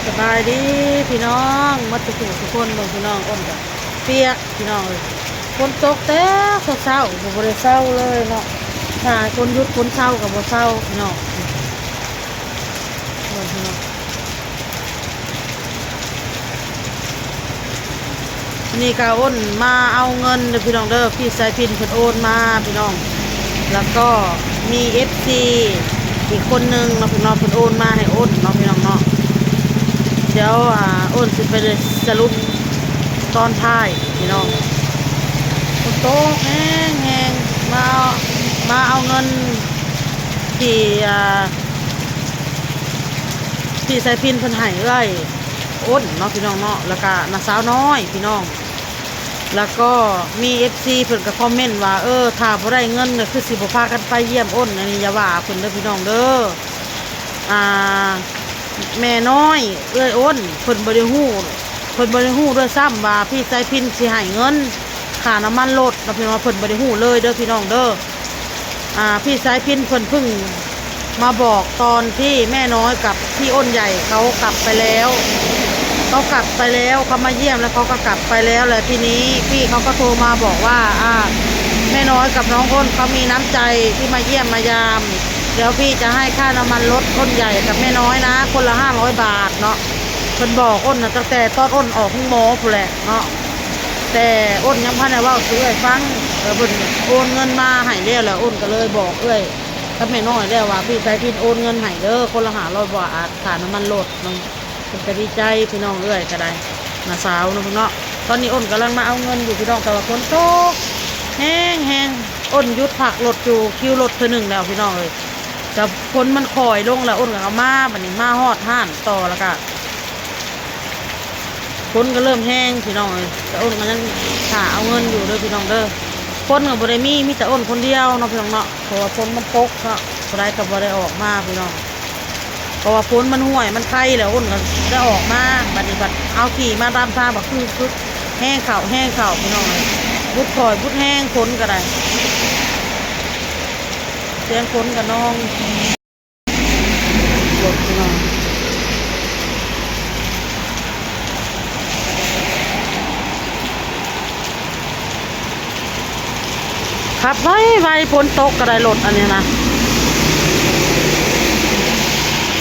ສະບາຍດີພີ່ນ້ອງ ໝົດທຸກຜູ້ທຸກຄົນ. ເບິ່ງພີ່ນ້ອງ ອ້ນກໍປຽກພີ່ນ້ອງເອີຍ. ຝົນຕົກແຕ່ເຊົ້າໆ ກໍບໍ່ໄດ້ເຊົາເລີຍເນາະ. ຖ້າຝົນຢຸດຝົນເຊົາກໍບໍ່ເຊົາພີ່ນ້ອງ. ເບິ່ງພີ່ນ້ອງ ນີ້ກໍອ້ນມາເອົາເງິນເດີພີ່ນ້ອງເດີ. ພີ່ສາຍພິນເພິ່ນໂອນມາພີ່ນ້ອງ ແລ້ວກໍມີເອັຟຊີອີກຄົນໜຶ່ງເນາະພີ່ນ້ອງ ເພິ່ນໂອນມາໃຫ້ອ້ນເນາະພີ່ນ້ອງເນາະ. ດຽວ ອ່າ ອ້ນຊິໄປສະຫຼຸບຕອນທ້າຍພີ່ນ້ອງ. ຝົນຕົກແຮງໆ ມາ ມາເອົາເງິນທີ່ ອ່າ ພີ່ສາຍພິນເພິ່ນໃຫ້ເອື້ອຍອ້ນເນາະພີ່ນ້ອງເນາະ ແລ້ວກະນ້າສາວນ້ອຍພີ່ນ້ອງ. ແລ້ວກໍມີເອັຟຊີເພິ່ນກໍຄອມເມັນວ່າ ເອີ ຖ້າບໍ່ໄດ້ເງິນນະ ຄືຊິບໍ່ພາກັນໄປຢ້ຽມອ້ນ. ອັນນີ້ຢ່າວ່າເພິ່ນເດີພີ່ນ້ອງເດີ. ອ່າ ແມ່ນ້ອຍເອື້ອຍອ້ນ ເພິ່ນບໍ່ໄດ້ຮູ້ ເພິ່ນບໍ່ໄດ້ຮູ້ດ້ວຍຊ້ຳວ່າພີ່ສາຍພິນຊິໃຫ້ເງິນຄ່ານ້ຳມັນລົດເນາະພີ່ນ້ອງ. ເພິ່ນບໍ່ໄດ້ຮູ້ເລີຍເດີພີ່ນ້ອງເດີ. ອ່າ ພີ່ສາຍພິນເພິ່ນເພິ່ງມາບອກຕອນທີ່ແມ່ນ້ອຍກັບພີ່ອ້ນໃຫຍ່ເຂົາກັບໄປແລ້ວ ເຂົາກັບໄປແລ້ວ ເຂົາມາຢ້ຽມແລ້ວເຂົາກໍກັບໄປແລ້ວ. ແລ້ວທີນີ້ພີ່ເຂົາກໍໂທມາບອກວ່າ ອ່າ ແມ່ນ້ອຍກັບນ້ອງອ້ນເຂົາມີນ້ຳໃຈທີ່ມາຢ້ຽມມາຢາມ ດຽວພີ່ຈະໃຫ້ຄ່ານ້ຳມັນລົດອ້ນໃຫຍ່ກັບແມ່ນ້ອຍນະ ຄົນລະຫ້າຮ້ອຍບາດເນາະ. ເພິ່ນບອກອ້ນນະ ຕັ້ງແຕ່ຕອນອ້ນອອກໂຮງໝໍພຸ້ນແຫຼະເນາະ ແຕ່ອ້ນຍັງບໍ່ທັນໄດ້ເວົ້າສູ່ເອື້ອຍຟັງ. ເອີ ເພິ່ນໂອນເງິນມາໃຫ້ແລ້ວ ແລ້ວອ້ນກໍເລີຍບອກເອື້ອຍກັບແມ່ນ້ອຍແລ້ວວ່າ ພີ່ສາຍພິນໂອນເງິນໃຫ້ເດີ ຄົນລະຫ້າຮ້ອຍບາດ ຄ່ານ້ຳມັນລົດເນາະ. ເພິ່ນກໍດີໃຈພີ່ນ້ອງ ເອື້ອຍກໍໄດ້ ນ້າສາວເນາະເພິ່ນເນາະ. ຕອນນີ້ອ້ນກຳລັງມາເອົາເງິນຢູ່ພີ່ນ້ອງ ແຕ່ວ່າຝົນຕົກແຮງໆ ອ້ນຢຸດພັກລົດຢູ່ຄິວລົດເທື່ອໜຶ່ງແລ້ວພີ່ນ້ອງເອີຍ. ກໍຝົນມັນຄ່ອຍລົງແລ້ວ ອ້ນກໍເອົາມາ ບັດນີ້ມາຮອດຮ້ານຕໍ່ ແລ້ວກໍຝົນກໍເລີ່ມແຮງພີ່ນ້ອງເອີຍ. ແຕ່ອ້ນກໍຍັງຖ້າເອົາເງິນຢູ່ເດີພີ່ນ້ອງເດີ. ຄົນກໍບໍ່ໄດ້ມີ ມີແຕ່ອ້ນຄົນດຽວເນາະພີ່ນ້ອງເນາະ ເພາະວ່າຝົນມັນຕົກເນາະ ຜູ້ໃດກໍບໍ່ໄດ້ອອກມາພີ່ນ້ອງ ເພາະວ່າຝົນມັນຫ້ວຍມັນໄຄແລ້ວ ອ້ນກໍໄດ້ອອກມາ. ບັດນີ້ບັດເອົາຂີ່ມາຕາມທາງ ບັດຄືຄຶກ ແຮງເຂົ້າ ແຮງເຂົ້າພີ່ນ້ອງເອີຍ. ບຸດຄ່ອຍບຸດແຮງ ຝົນກໍໄດ້ ສຽງຝົນກໍນອງ ລົດພີ່ນ້ອງ ຂັບໄວໆ ຝົນຕົກກໍໄດ້ ລົດອັນນີ້ນະ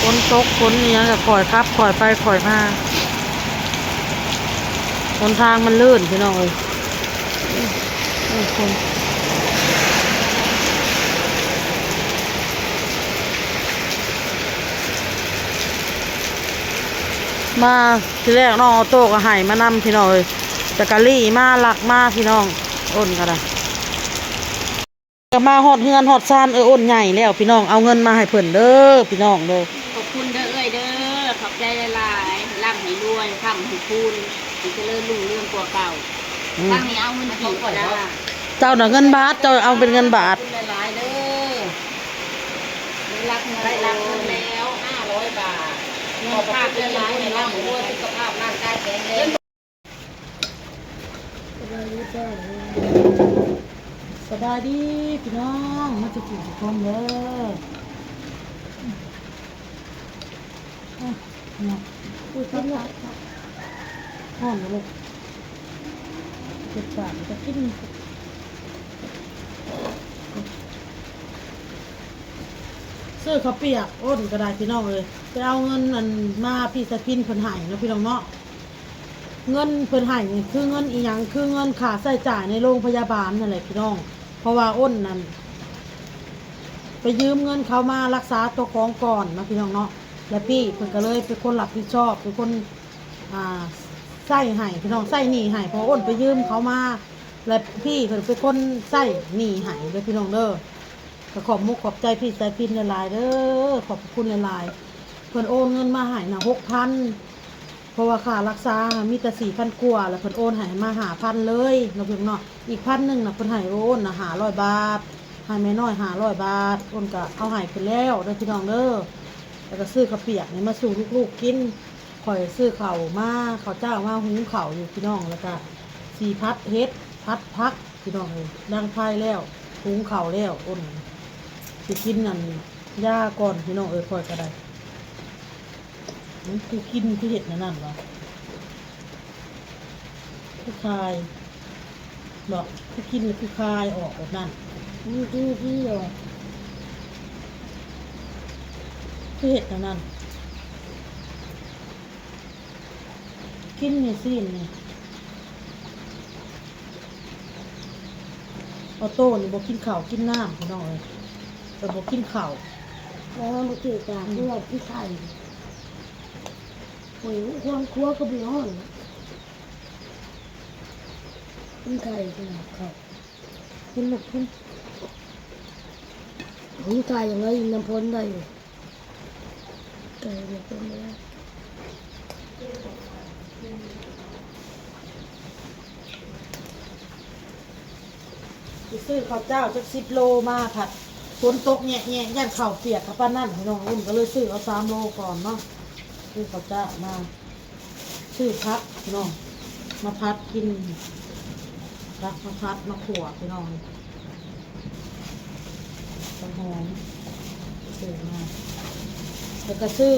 ຝົນຕົກຝົນອີ່ຫຍັງກໍຄ່ອຍຂັບ ຄ່ອຍໄປຄ່ອຍມາ. ຫົນທາງມັນລື່ນພີ່ນ້ອງເອີຍ. ມາທີແລກນ້ອງອອໂຕ້ກໍໃຫ້ມານຳພີ່ນ້ອງເອີຍ ແຕ່ກະລີ້ມາລັກມາພີ່ນ້ອງ. ອ້ນກໍໄດ້ ກໍມາຮອດເຮືອນຮອດຊານເອື້ອຍອ້ນໃຫຍ່ແລ້ວພີ່ນ້ອງ. ເອົາເງິນມາໃຫ້ເພິ່ນເດີພີ່ນ້ອງເດີ. ຂອບຄຸນເດີເອື້ອຍເດີ ຂອບໃຈຫຼາຍໆ ໃຫ້ລ່ຳໃຫ້ລວຍ ຄ້ຳໃຫ້ຄູນ ໃຫ້ຈະເລີນຮຸ່ງເຮືອງກວ່າເກົ່າ. ອືມ ທາງນີ້ເອົາເງິນກີບຈ້າ ເຈົ້ານະເງິນບາດ ເຈົ້າເອົາເປັນເງິນບາດ. ຂອບຄຸນຫຼາຍໆເດີ ໄດ້ຮັບເງິນ ໄດ້ຮັບເງິນແລ້ວຫ້າຮ້ອຍບາດ. ຂອບພະຄຸນຫຼາຍໆ ໃຫ້ລ່ຳໃຫ້ລວຍ ສຸຂະພາບຮ່າງກາຍແຂງແຮງ. ສະບາຍດີພີ່ນ້ອງ ມາສຸກສູ່ສຸກຄົນເດີ. ອ່ະ ເນາະ ອຸ້ຍ ຕັບ ຕັບ ຕັບ ຮ້ອນບໍ່ລູກ? ເຈັບປາກ ມັນຈະກິນ ຊື້ເຂົ້າປຽກ ອ້ນກໍໄດ້ພີ່ນ້ອງເອີຍ. ໄປເອົາເງິນອັນມາ ພີ່ສາຍພິນເພິ່ນໃຫ້ເນາະ ພີ່ນ້ອງເນາະ. ເງິນເພິ່ນໃຫ້ນີ້ຄືເງິນອີ່ຫຍັງ? ຄືເງິນຄ່າໃຊ້ຈ່າຍໃນໂລງພະຍາບານນັ້ນແຫຼະພີ່ນ້ອງ. ເພາະວ່າອ້ນນັ້ນໄປຢືມເງິນເຂົາມາລັກສາຕົວຂອງກ່ອນເນາະ ພີ່ນ້ອງເນາະ. ແລ້ວພີ່ເພິ່ນກໍເລີຍເປັນຄົນຮັບຜິດຊອບ ເປັນຄົນ ອ່າ ໃຊ້ໃຫ້ພີ່ນ້ອງ ໃຊ້ໜີ້ໃຫ້ ເພາະອ້ນໄປຢືມເຂົາມາ ແລະ ພີ່ເພິ່ນເປັນຄົນໃຊ້ໜີ້ໃຫ້ເດີພີ່ນ້ອງເດີ. ກໍຂອບມຸກຂອບໃຈພີ່ສາຍພິນຫຼາຍໆເດີ ຂອບພະຄຸນຫຼາຍໆ. ເພິ່ນໂອນເງິນມາໃຫ້ນະຫົກພັນ ເພາະວ່າຄ່າລັກສາມີແຕ່ສີ່ພັນກວ່າ ແລ້ວເພິ່ນໂອນໃຫ້ມາຫ້າພັນເລີຍເນາະ ພີ່ນ້ອງເນາະ. ອີກພັນໜຶ່ງນະ ເພິ່ນໃຫ້ອ້ນນະຫ້າຮ້ອຍບາດ ໃຫ້ແມ່ນ້ອຍຫ້າຮ້ອຍບາດ. ອ້ນກະເອົາໃຫ້ເພິ່ນແລ້ວເດີພີ່ນ້ອງເດີ. ແລ້ວກະຊື້ເຂົ້າປຽກນີ້ມາສູ່ລູກໆກິນ. ຂ້ອຍຊື້ເຂົ້າມາ ເຂົ້າເຈົ້າມາຫຸງເຂົ້າຢູ່ພີ່ນ້ອງ ແລ້ວກະຊິຜັດເຫັດ ຜັດຜັກພີ່ນ້ອງເອີຍ. ດັງໄຟແລ້ວ ຫຸງເຂົ້າແລ້ວ ອ້ນຊິກິນອັນ ຢາກ່ອນພີ່ນ້ອງເອີຍ. ຂ້ອຍກໍໄດ້ ມັນຄືກິນ ຄືເຮັດແນວນັ້ນວະ? ຄືຄາຍ ບອກ ຄືກິນແລ້ວຄືຄາຍອອກແບບນັ້ນ? ມັນຄືທີ່ອອກ ຄືເຮັດແນວນັ້ນ? ກິນນີ້ ຊີ້ນນີ້ ອອໂຕ້ນີ້ບໍ່ກິນເຂົ້າກິນນ້ຳ ພີ່ນ້ອງເອີຍ ແຕ່ບໍ່ກິນເຂົ້າ. ແລ້ວມັນບໍ່ຖືກກັນ ອືມ ຄືວ່າກິນໄຂ່ ໂອ້ຍ ຄວາມຄົວກໍບໍ່ຮ້ອນ ກິນໄຂ່ ກິນເຂົ້າ ກິນລູກກິນ. ໂອ້ຍ ໄກ່ຍັງໄດ້ ນ້ຳພົ້ນໄດ້ຢູ່ ໄກ່ນ້ຳພົ້ນໄດ້. ໄປຊື້ເຂົ້າເຈົ້າຈັກສິບໂລມາ ພັດຝົນຕົກແຍະໆ ຢ້ານເຂົ້າປຽກຂະປານນັ້ນ ພີ່ນ້ອງ. ອຸ່ນກໍເລີຍຊື້ເອົາສາມໂລກ່ອນເນາະ ຊື້ເຂົ້າເຈົ້າມາ. ຊື້ຜັກພີ່ນ້ອງ ມາຜັດກິນ ຜັກມາຜັດມາຂົ້ວພີ່ນ້ອງ ຕົ້ນຫອມ ຊື້ມາ ແລ້ວກໍຊື້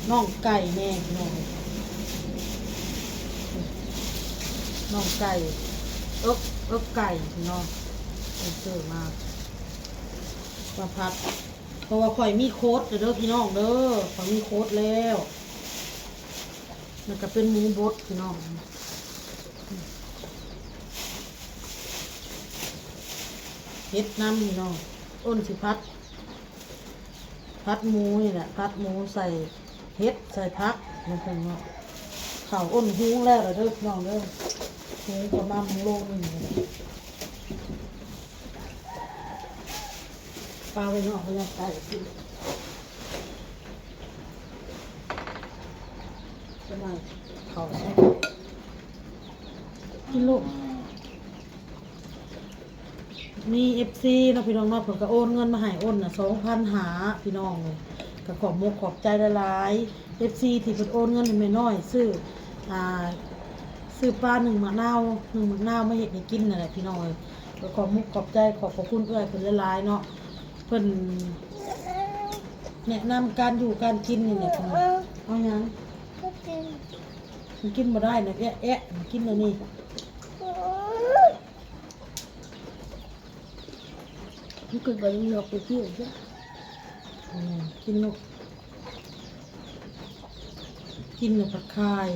ໜັງໄກ່ແດ່ພີ່ນ້ອງ ໜັງໄກ່ ເອິກ ເອິກໄກ່ພີ່ນ້ອງ ຊື້ມາ ມາຜັດ ເພາະວ່າຂ້ອຍມີໂຄດແລ້ວເດີພີ່ນ້ອງເດີ ຂ້ອຍມີໂຄດແລ້ວ. ແລ້ວກໍເປັນໝູບົດພີ່ນ້ອງ ເຮັດນຳພີ່ນ້ອງ. ໂອ້ນຊິຜັດ ຜັດໝູນີ້ແຫຼະ ຜັດໝູໃສ່ເຫັດ ໃສ່ຜັກ ເນາະ ເຂົ້າໂອ້ນຫຸງແລ້ວລະເດີພີ່ນ້ອງເດີ ຫຸງປະມານໂລໜຶ່ງ. ປາໄວ້ນອກ ບໍ່ຢາກໄກ່ກິນ ປະມານເຂົ້າໃສ່ ກິນລູກ. ມີເອັຟຊີເນາະພີ່ນ້ອງເນາະ ເພິ່ນກໍໂອນເງິນມາໃຫ້ ໂອນນະ ສອງພັນຫ້າ ພີ່ນ້ອງ ກໍຂອບມຸກຂອບໃຈຫຼາຍໆ ເອັຟຊີ ທີ່ເພິ່ນໂອນເງິນໃຫ້ແມ່ນ້ອຍຊື້ ອ່າ ຊື້ປາໜຶ້ງໝາກນາວ ໜຶ້ງໝາກນາວມາເຮັດໃຫ້ກິນນັ້ນແຫຼະພີ່ນ້ອງເອີຍ. ກໍຂອບມຸກຂອບໃຈ ຂອບພະຄຸນເອື້ອຍເພິ່ນຫຼາຍໆເນາະ ເພິ່ນແນະນຳການຢູ່ການກິນນີ້ແຫຼະພີ່ນ້ອງ. ເອົາຫຍັງ? ມັນກິນບໍ່ໄດ້ນະ ແອະໆ ມັນກິນແນວນີ້. ມັນເກີດໄປນອກໄປທ່ຽວຊະ. ອືມ ກິນລູກ ກິນແລ້ວພັດຄາຍ.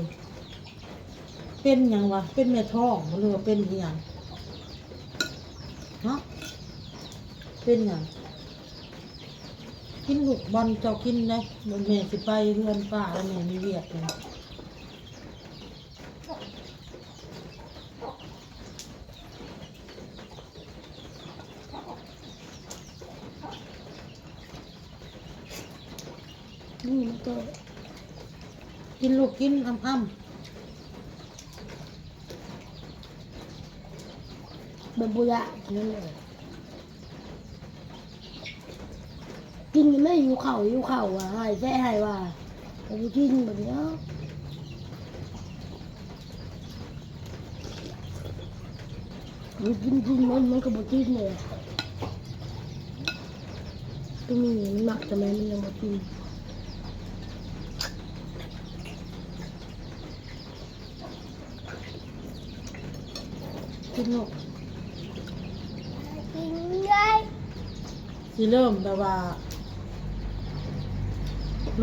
ເປັນຫຍັງວະ? ເປັນແມ່ທ້ອງບໍ່ ຫຼືວ່າເປັນອີຫຍັງ? ຮະ? ເປັນຫຍັງ? ກິນລູກ ບ່ອນເຈົ້າກິນເດ້ ແມ່ຊິໄປເຮືອນປ້າ ແລ້ວແມ່ມີວຽກຢູ່. ນີ້ມັນກໍ ກິນລູກກິນ ອ້ຳໆ ແບບບໍ່ຢາກກິນເລີຍ. ກິນແມ່ ຫິວເຂົ້າ ຫິວເຂົ້າວ່າ ໃຫ້ແຊະໃຫ້ວ່າ ກໍບໍ່ກິນບັດນີ້. ມັນກິນ ກິນ ມັນ ມັນກໍບໍ່ກິນເລີຍ. ຕົວນີ້ມັນມັກ ແຕ່ແມ່ມັນຍັງບໍ່ກິນ. ກິນລູກ ກິນໄດ້ ຊິເລີ່ມແບບວ່າ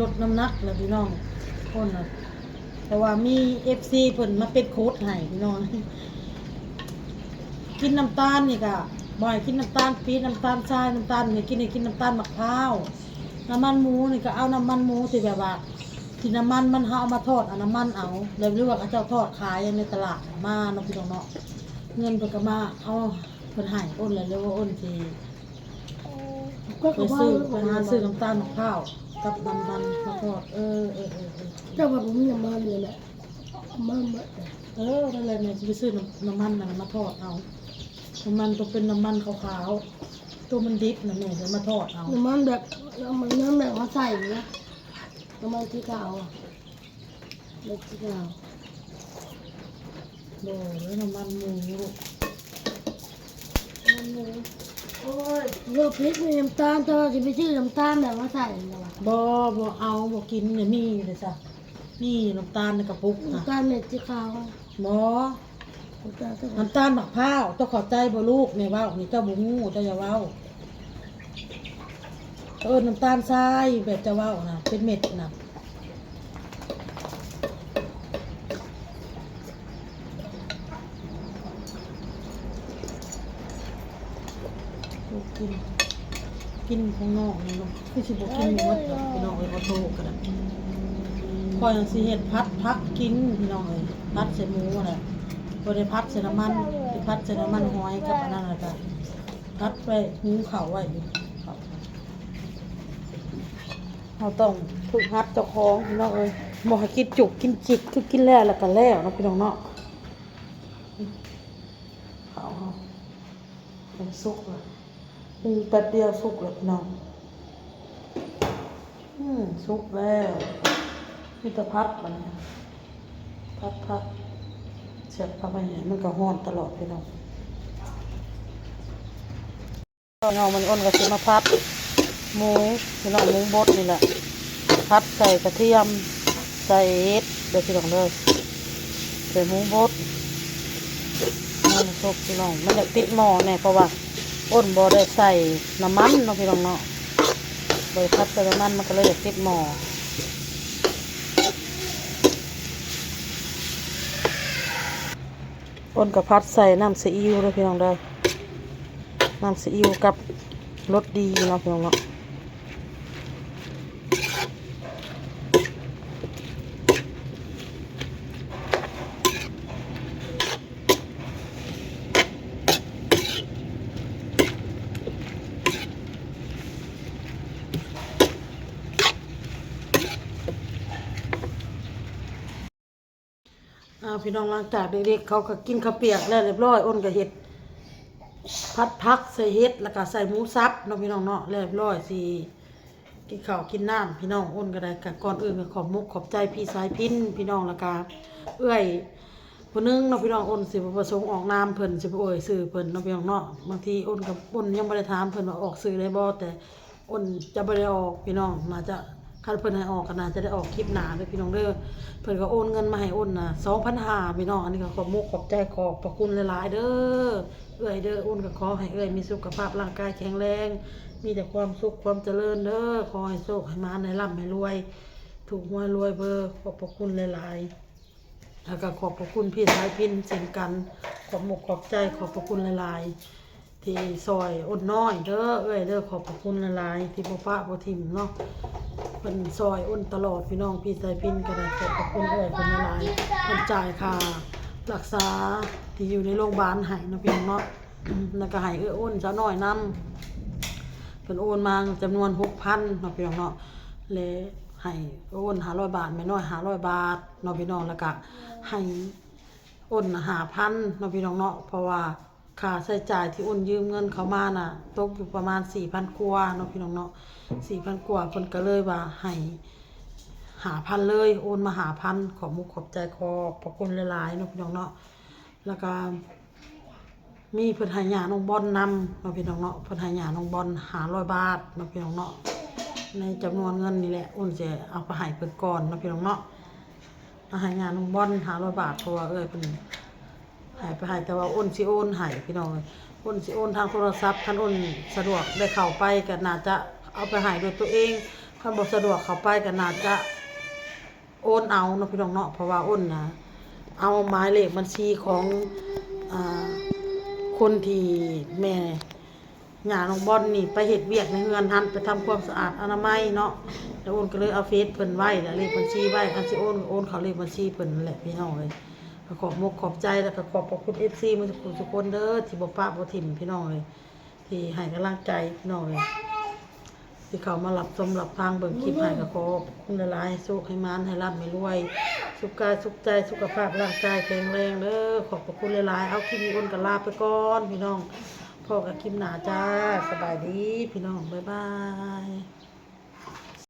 ລົດນ້ຳໜັກແລ້ວພີ່ນ້ອງ ຄົນນະ ເພາະວ່າມີເອັຟຊີເພິ່ນມາເປັນໂຄດໃຫ້ພີ່ນ້ອງ. ກິນນ້ຳຕານນີ້ກະບໍ່ໃຫ້ກິນນ້ຳຕານປີບ ນ້ຳຕານຊາຍ ນ້ຳຕານນີ້ ໃຫ້ກິນ ໃຫ້ກິນນ້ຳຕານໝາກພ້າວ. ນ້ຳມັນໝູນີ້ກໍເອົານ້ຳມັນໝູທີ່ແບບວ່າ ທີ່ນ້ຳມັນມັນ ເຮົາເອົາມາທອດ ເອົານ້ຳມັນເອົາ ແລ້ວ ຫຼືວ່າເຂົາເຈົ້າທອດຂາຍໃນຕະຫຼາດມາເນາະ ພີ່ນ້ອງເນາະ. ເງິນເພິ່ນກໍມາເອົາ ເພິ່ນໃຫ້ ໂອນແລ້ວ ຫຼືວ່າໂອນຊິ ໄປຊື້ ໄປຫາຊື້ນ້ຳຕານໝາກພ້າວກັບນ້ຳມັນມາທອດ. ເອີ ເອີ ເອີ ເອີ ເຈົ້າວ່າບໍ່ມີນ້ຳມັນນີ້ແຫຼະ ນ້ຳມັນໝົດ. ເອີ ນັ້ນແຫຼະ ແມ່ຊິໄປຊື້ນ້ຳ ນ້ຳມັນນັ້ນມາທອດເອົາ. ນ້ຳມັນຕ້ອງເປັນນ້ຳມັນຂາວໆ ໂຕມັນດິບນະແມ່ ຈະມາທອດເອົາ. ນ້ຳມັນແບບ ນ້ຳມັນ ນ້ຳແບບເຮົາໃສ່ນີ້ນະ ນ້ຳມັນທີ່ຂາວອະ ເມັດສີຂາວ. ບໍ່ ນ້ຳມັນໝູ ນ້ຳມັນໝູ. ໂອ້ຍ ເລືອກຜິດມີນ້ຳຕານ ແຕ່ວ່າຊິໄປຊື້ນ້ຳຕານແບບມາໃສ່ລະວະ. ບໍ່ ບໍ່ເອົາ ບໍ່ກິນ ນີ້ມີເດ້ຊະ ນີ້ນ້ຳຕານໃນກະປຸກ ນ້ຳຕານເມັດສີຂາວ. ບໍ່ ນ້ຳຕານ ນ້ຳຕານໝາກພ້າວ. ເຈົ້າເຂົ້າໃຈບໍ່ລູກ? ແມ່ເວົ້ານີ້ເຈົ້າບໍ່ຮູ້ ເຈົ້າຢ່າເວົ້າ. ເອີ້ນນ້ຳຕານຊາຍ ແບບເຈົ້າເວົ້ານະ ເປັນເມັດນະ. ກິນ ກິນຂອງນ້ອງນີ້ເນາະ ຄືຊິບໍ່ກິນໝົດດອກ ພີ່ນ້ອງເອີຍ. ຂໍໂທດກໍໄດ້ ຂ້ອຍຊິເຮັດຜັດຜັກກິນ ພີ່ນ້ອງເອີຍ. ຜັດໃສ່ໝູຫັ້ນແຫຼະ ບໍ່ໄດ້ຜັດໃສ່ນ້ຳມັນ ຊິຜັດໃສ່ນ້ຳມັນຫອຍກັບອັນນັ້ນ ແລ້ວກໍຜັດໄວ້ ຫຸງເຂົ້າໄວ້ຢູ່. ເຮົາຕ້ອງຝຶກຫັດເຈົ້າຂອງ ພີ່ນ້ອງເອີຍ ບໍ່ໃຫ້ກິນຈຸກກິນຈິກ ຄືກິນແລ້ວແລ້ວກໍແລ້ວເນາະ ພີ່ນ້ອງເນາະ. ເຂົ້າເຮົາ ມັນສຸກແລ້ວ ໜຶ່ງແປັບດຽວສຸກແລ້ວ ພີ່ນ້ອງ. ອືມ ສຸກແລ້ວ ມີແຕ່ຜັດບັດນີ້ ຜັດໆ ສຽບເຂົ້າໄປໃຫ້ ມັນກໍຮ້ອນຕະຫຼອດ ພີ່ນ້ອງ. ເນາະ ມື້ນີ້ອ້ນກໍຊິມາຜັດໝູ ພີ່ນ້ອງ ໝູບົດນີ້ແຫຼະ ຜັດໃສ່ກະທຽມ ໃສ່ເຫັດເດີ ພີ່ນ້ອງເດີ ໃສ່ໝູບົດ. ມັນສຸກ ພີ່ນ້ອງ ມັນຢາກຕິດໝໍ້ແດ່ ເພາະວ່າອ້ນບໍ່ໄດ້ໃສ່ນ້ຳມັນເນາະ ພີ່ນ້ອງເນາະ ບໍ່ໄດ້ຜັດໃສ່ນ້ຳມັນ ມັນກໍເລີຍຢາກຕິດໝໍ້. ອ້ນກໍຜັດໃສ່ນ້ຳຊີອິ້ວເດີ ພີ່ນ້ອງເດີ ນ້ຳຊີອິ້ວກັບລົດດີເນາະ ພີ່ນ້ອງເນາະ. ອ່າ ພີ່ນ້ອງ ຫຼັງຈາກເດັກໆເຂົາກໍກິນເຂົ້າປຽກແລ້ວຮຽບຮ້ອຍ ອ້ນກໍເຮັດຜັດຜັກໃສ່ເຫັດ ແລ້ວກໍໃສ່ໝູສັບເນາະ ພີ່ນ້ອງເນາະ ຮຽບຮ້ອຍ ຊິກິນເຂົ້າກິນນ້ຳ ພີ່ນ້ອງ. ອ້ນກໍໄດ້ ກໍກ່ອນອື່ນກໍຂອບມຸກຂອບໃຈພີ່ສາຍພິນ ພີ່ນ້ອງ ແລ້ວກໍເອື້ອຍຜູ້ໜຶ່ງເນາະ ພີ່ນ້ອງ. ອ້ນຊິບໍ່ປະສົງອອກນາມເພິ່ນ ຊິບໍ່ເອີ່ຍຊື່ເພິ່ນເນາະ ພີ່ນ້ອງເນາະ. ບາງທີອ້ນກໍ ອ້ນຍັງບໍ່ໄດ້ຖາມເພິ່ນວ່າອອກຊື່ໄດ້ບໍ່ ແຕ່ ອ້ນຈະບໍ່ໄດ້ອອກ ພີ່ນ້ອງ ໜ້າຈະ ຄັນເພິ່ນໃຫ້ອອກກໍໜ້າຈະໄດ້ອອກຄລິບໜ້າເດີ ພີ່ນ້ອງເດີ. ເພິ່ນກໍໂອນເງິນມາໃຫ້ອ້ນນະ ສອງພັນຫ້າ ພີ່ນ້ອງ. ອັນນີ້ກໍຂອບມຸກຂອບໃຈ ຂອບພະຄຸນຫຼາຍໆເດີ ເອື້ອຍເດີ. ອ້ນກໍຂໍໃຫ້ເອື້ອຍມີສຸຂະພາບຮ່າງກາຍແຂງແຮງ ມີແຕ່ຄວາມສຸກຄວາມຈະເລີນເດີ. ຂໍໃຫ້ໂຊກໃຫ້ໝານ ໃຫ້ລ່ຳໃຫ້ລວຍ ຖືກຫວຍລວຍເບີ. ຂອບພະຄຸນຫຼາຍໆ. ແລ້ວກໍຂອບພະຄຸນພີ່ສາຍພິນເຊັ່ນກັນ ຂອບມຸກຂອບໃຈ ຂອບພະຄຸນຫຼາຍໆ ທີ່ຊ່ອຍອ້ນນ້ອຍເດີ ເອື້ອຍເດີ. ຂອບພະຄຸນຫຼາຍໆ ທີ່ບໍ່ປະບໍ່ຖິ້ມເນາະ ເພິ່ນຊ່ອຍອ້ນຕະຫຼອດ ພີ່ນ້ອງ. ພີ່ສາຍພິນກໍໄດ້ຂອບພະຄຸນເອື້ອຍເພິ່ນຫຼາຍໆ ເພິ່ນຈ່າຍຄ່າຮັກສາທີ່ຢູ່ໃນໂລງບານໃຫ້ເນາະ ພີ່ນ້ອງເນາະ. ແລ້ວກໍໃຫ້ເອື້ອຍອ້ນສາວນ້ອຍນຳ ເພິ່ນໂອນມາຈຳນວນຫົກພັນເນາະ ພີ່ນ້ອງເນາະ ແລະ ໃຫ້ອ້ນຫ້າຮ້ອຍບາດ ແມ່ນ້ອຍຫ້າຮ້ອຍບາດເນາະ ພີ່ນ້ອງ. ແລ້ວກະໃຫ້ອ້ນຫ້າພັນເນາະ ພີ່ນ້ອງເນາະ ເພາະວ່າຄ່າໃຊ້ຈ່າຍທີ່ອ້ນຢືມເງິນເຂົາມານະ ຕົກຢູ່ປະມານສີ່ພັນກວ່າເນາະ ພີ່ນ້ອງເນາະ ສີ່ພັນກວ່າ. ເພິ່ນກໍເລີຍວ່າໃຫ້ຫ້າພັນເລີຍ ໂອນມາຫ້າພັນ. ຂອບມຸກຂອບໃຈ ຂອບພະຄຸນຫຼາຍໆເນາະ ພີ່ນ້ອງເນາະ. ແລ້ວກະ ມີເພິ່ນໃຫ້ຍ່ານ້ອງບອນນຳເນາະ ພີ່ນ້ອງເນາະ ເພິ່ນໃຫ້ຍ່ານ້ອງບອນຫ້າຮ້ອຍບາດເນາະ ພີ່ນ້ອງເນາະ. ໃນຈຳນວນເງິນນີ້ແຫຼະ ອ້ນຊິເອົາໄປໃຫ້ເພິ່ນກ່ອນເນາະ ພີ່ນ້ອງເນາະ. ເອົາໃຫ້ຍ່ານ້ອງບອນຫ້າຮ້ອຍບາດ ເພາະວ່າເອື້ອຍເພິ່ນໃຫ້ໄປໃຫ້ ແຕ່ວ່າອ້ນຊິໂອນໃຫ້ ພີ່ນ້ອງເອີຍ. ອ້ນຊິໂອນທາງໂທລະສັບ ຄັນອ້ນສະດວກໄດ້ເຂົ້າໄປກໍໜ້າຈະເອົາໄປໃຫ້ດ້ວຍຕົວເອງ ຄັນບໍ່ສະດວກເຂົ້າໄປກໍໜ້າຈະ ໂອນເອົາເນາະ ພີ່ນ້ອງເນາະ ເພາະວ່າອ້ນນະ ເອົາໝາຍເລກບັນຊີຂອງ ອາ ຄົນທີ່ແມ່ຍ່ານ້ອງບອນນີ້ໄປເຮັດວຽກໃນເຮືອນຫັ້ນ ໄປທຳຄວາມສະອາດອະນາໄມເນາະ ແລ້ວອ້ນກໍເລີຍເອົາເຟສເພິ່ນໄວ້ ແລະ ເລກບັນຊີໄວ້ ຄັນຊິໂອນກໍໂອນເຂົ້າເລກບັນຊີເພິ່ນນັ້ນແຫຼະ ພີ່ນ້ອງເອີຍ. ກໍຂອບມຸກຂອບໃຈ ແລ້ວກໍຂອບພະຄຸນເອັຟຊີໝົດທຸກຄົນເດີ ທີ່ບໍ່ປະບໍ່ຖິ້ມ ພີ່ນ້ອງເອີຍ. ທີ່ໃຫ້ກຳລັງໃຈພີ່ນ້ອງເອີຍ ທີ່ເຂົ້າມາຮັບຊົມຮັບຟັງເບິ່ງຄລິບໃຫ້ ກໍຂໍຂອບພະຄຸນຫຼາຍໆ ໃຫ້ໂຊກໃຫ້ໝານ ໃຫ້ລ່ຳໃຫ້ລວຍ ສຸກກາຍສຸກໃຈ ສຸຂະພາບຮ່າງກາຍແຂງແຮງເດີ. ຂອບພະຄຸນຫຼາຍໆ. ເອົາ ຄລິບນີ້ອ້ນກໍລາໄປກ່ອນພີ່ນ້ອງ ພໍ້ກັນຄລິບໜ້າຈ້າ. ສະບາຍດີພີ່ນ້ອງ ບາຍບາຍ.